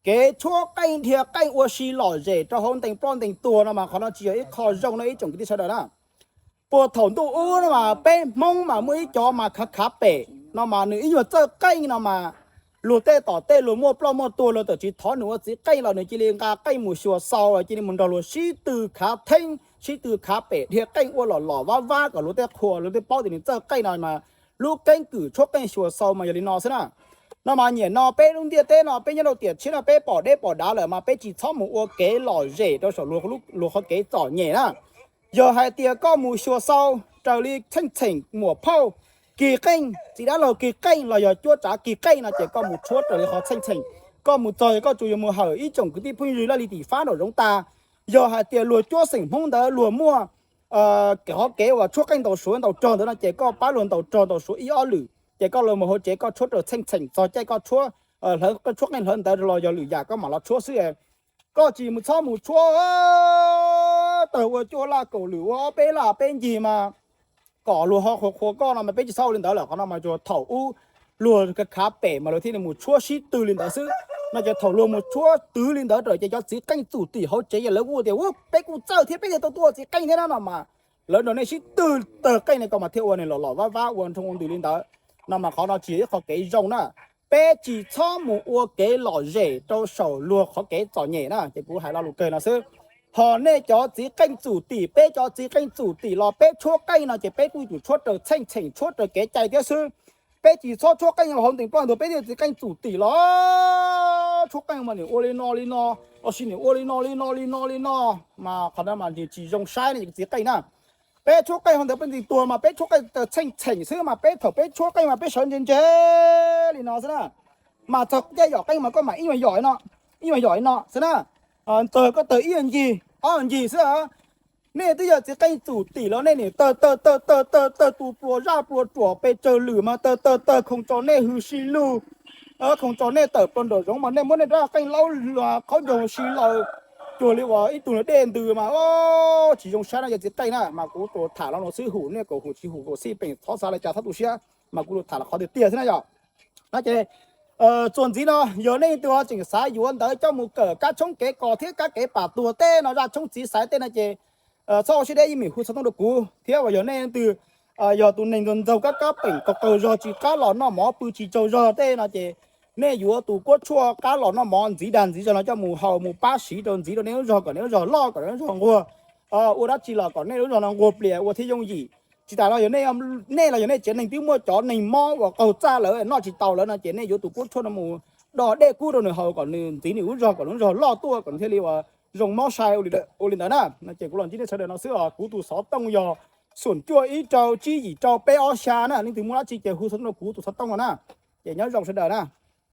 kev tshuab qeej dhia qeej ua si lom zem rau hauv ntees ploj ntees tuag no mas qhov no tsis yog ib qho zoo no ib tsoom kwv tij sawv daws na. Puag thaum ntuj ub no mas peb Hmoob mas muaj ib cov mas khav khav pem no mas nws ib nyuag txawj qeej no mas luag tej tom tej luag muaj ploj muaj tuag luag txawm tsis thov nws ua txiv qeej los nws cia li nqa qeej mus xyuas xau los cia li mus nrog luag sib tw khav theeb sib tw khav pem dhia qeej ua lom lom vab vab kom luag tej qhua luag tej paub tias nws txawj qeej no mas lub keeb kwm tshuab qeej xyuas xau mas yog li no xwb na. No mas nyiam no peb lub ntiaj teb no peb nyob rau tiam tshiab no peb pom deb pom dav lawm mas peb tsis txhob mus ua kev lom zem rau saum luag qhov kev txom nyem na. Yog hais tias koj mus xyuas xau raws li txheej txheem muam phauj kis qeej txiv dab laug kis qeej los yog cuab tsav kis qeej no ces koj mus tshuab raws li qhov txheej txheem. Koj mus txog koj tsuas yuav mus hawm ib tsoom kwv tij phooj ywg laj li tim fab nraum zoov tas. Yog hais tias luag cuab xeem Hmoob ntawd luag muaj qhov kev uas tshuab qeej ntaus suav ntaus rog ntawd no ces koj pab luag ntaus rog ntaus suav ib ob lwm ces koj los mus hauv tsev koj tshuab raws txheej txheem txog caij koj tshuab, koj tshuab qeej hlawv ntawd los yog lwm yam koj mam los tshuab xwb. Koj tsis mus txhob mus tshuab tawg ua cuaj laj kaum lwm ua ob peb laj peb ncig mas kom luag ho qhuas qhuas koj no mas peb tsis txhob ua li ntawd lawm. Qhov no mas tsuas thaum ub luag khav pem mas luag thiaj li mus tshuab sib tw li ntawd xwb. No ces thaum luag mus tshuab twv li ntawd lawm ces cov txiv qeej txum tim hauv tsev ces lawv kuj tias peb kuj txawj thiab peb thiaj tau tuaj ua txiv qeej thiab na no mas lawv nrog nej sib tw tawg qeej li ko mas thiaj ua nws lom lom vab vab ua nroo ua ntws li ntawd. No mas qhov no tsis yog ib qho kev zoo na. Peb tsis txhob mus ua kev lom zem rau saum luag qhov kev txom nyem na ces kuv hais lo lus kawg no xwb. Ho nej cov txiv qeej txum tim peb cov txiv qeej txum tim los peb tshuab qeej no ces peb kuj yuav tsum tshuab raws txheej txheem tshuab raws kev cai thiab xwb. Peb tsis txhob tshuab qeej hauv ntees ploj ntuag peb tej txiv qeej txum tim los tshuab qeej mas nim ua li no li no, los sis nim ua li no li no li no li no mas qhov no mas nws tsis zoo saib ne cov txiv qeej na. Peb tshuab qeej hauv ntees ploj ntees tuag mas peb tshuab qeej raws txheej txheem xwb mas peb thaum peb tshuab qeej mas peb sawv ntse ntse li no xwb na. Mas txog caij yom qeej mas koj mam ib nyuag yom li no, ib nyuag yom li no xwb na. Txog koj tawg ib nyuag ncig ob nyuag ncig xwb. Nej twb yog txiv qeej txum tim los nej nim tawg tawg tawg tawg tawg tawg tus pluas zaj pluas ruam pes tsawg lwm mas tawg tawg tawg khoom tso nej hws si lug, khoom tso nej tawm plaws nraum zoov mas nej muab nej rab qeej laub qhaub ncaug si laws cuag li uas ib tug dej ntws mas tsis zoo saib no yog txiv qeej na. Mas kuv tsuas tham los no xwb, hum nej kom hum tsis hum kom xij peem, txhob xav li cas txhob tu siab, mas kuv tsuas tham los qhov tiag tiag xwb na yom. No ces txuas ntxiv no yog nej leej twg ho tseem xav yuav ntawv coj mus kawm kab tshoob kev kos thiab kab kev pam tuag tej no, zaj tshoob txiv xaiv tej no ces txhob ua siab deb, yeej meem hu xov tooj rau kuv thiab. Uas yog nej leej twg yog tus neeg ntxoog ntxoog kab kab peem qaug qaug zog tsis qab los noj mov pw tsis tsaug zog tej no ces nej yuav tus kuab tshuaj qab los noj mov ntxiv dag ntxiv zog no coj mus haus mus pab siv rau ntxiv rau nej lub zog kom nej lub zog loj kom nej lub zog nquag, ua dab tsi los kom nej lub zog no nquag plias ua thiab yooj yim. Tsis tas no yog nej los yog nej tsev neeg twb muaj cov neeg mob uas qaug txaj lawm noj tsis tau lawm no ces nej yuav tus kuab tshuaj no mus do dej kub rau nws haus kom nws ntxiv nws lub zog kom nws lub zog loj tuaj kom nws thiaj li uas zoo mob sai ua li ntawd na. No ces kuv los ntsib nej sawv daws no xwb os. Kuv tus xov tooj yog xoom cuaj ib rau tsib yim rau peb ob xya na. Leej twg muaj dab tsi ces hu xov tooj rau kuv tus xov tooj no na. Ces nyob zoo sawv daws na.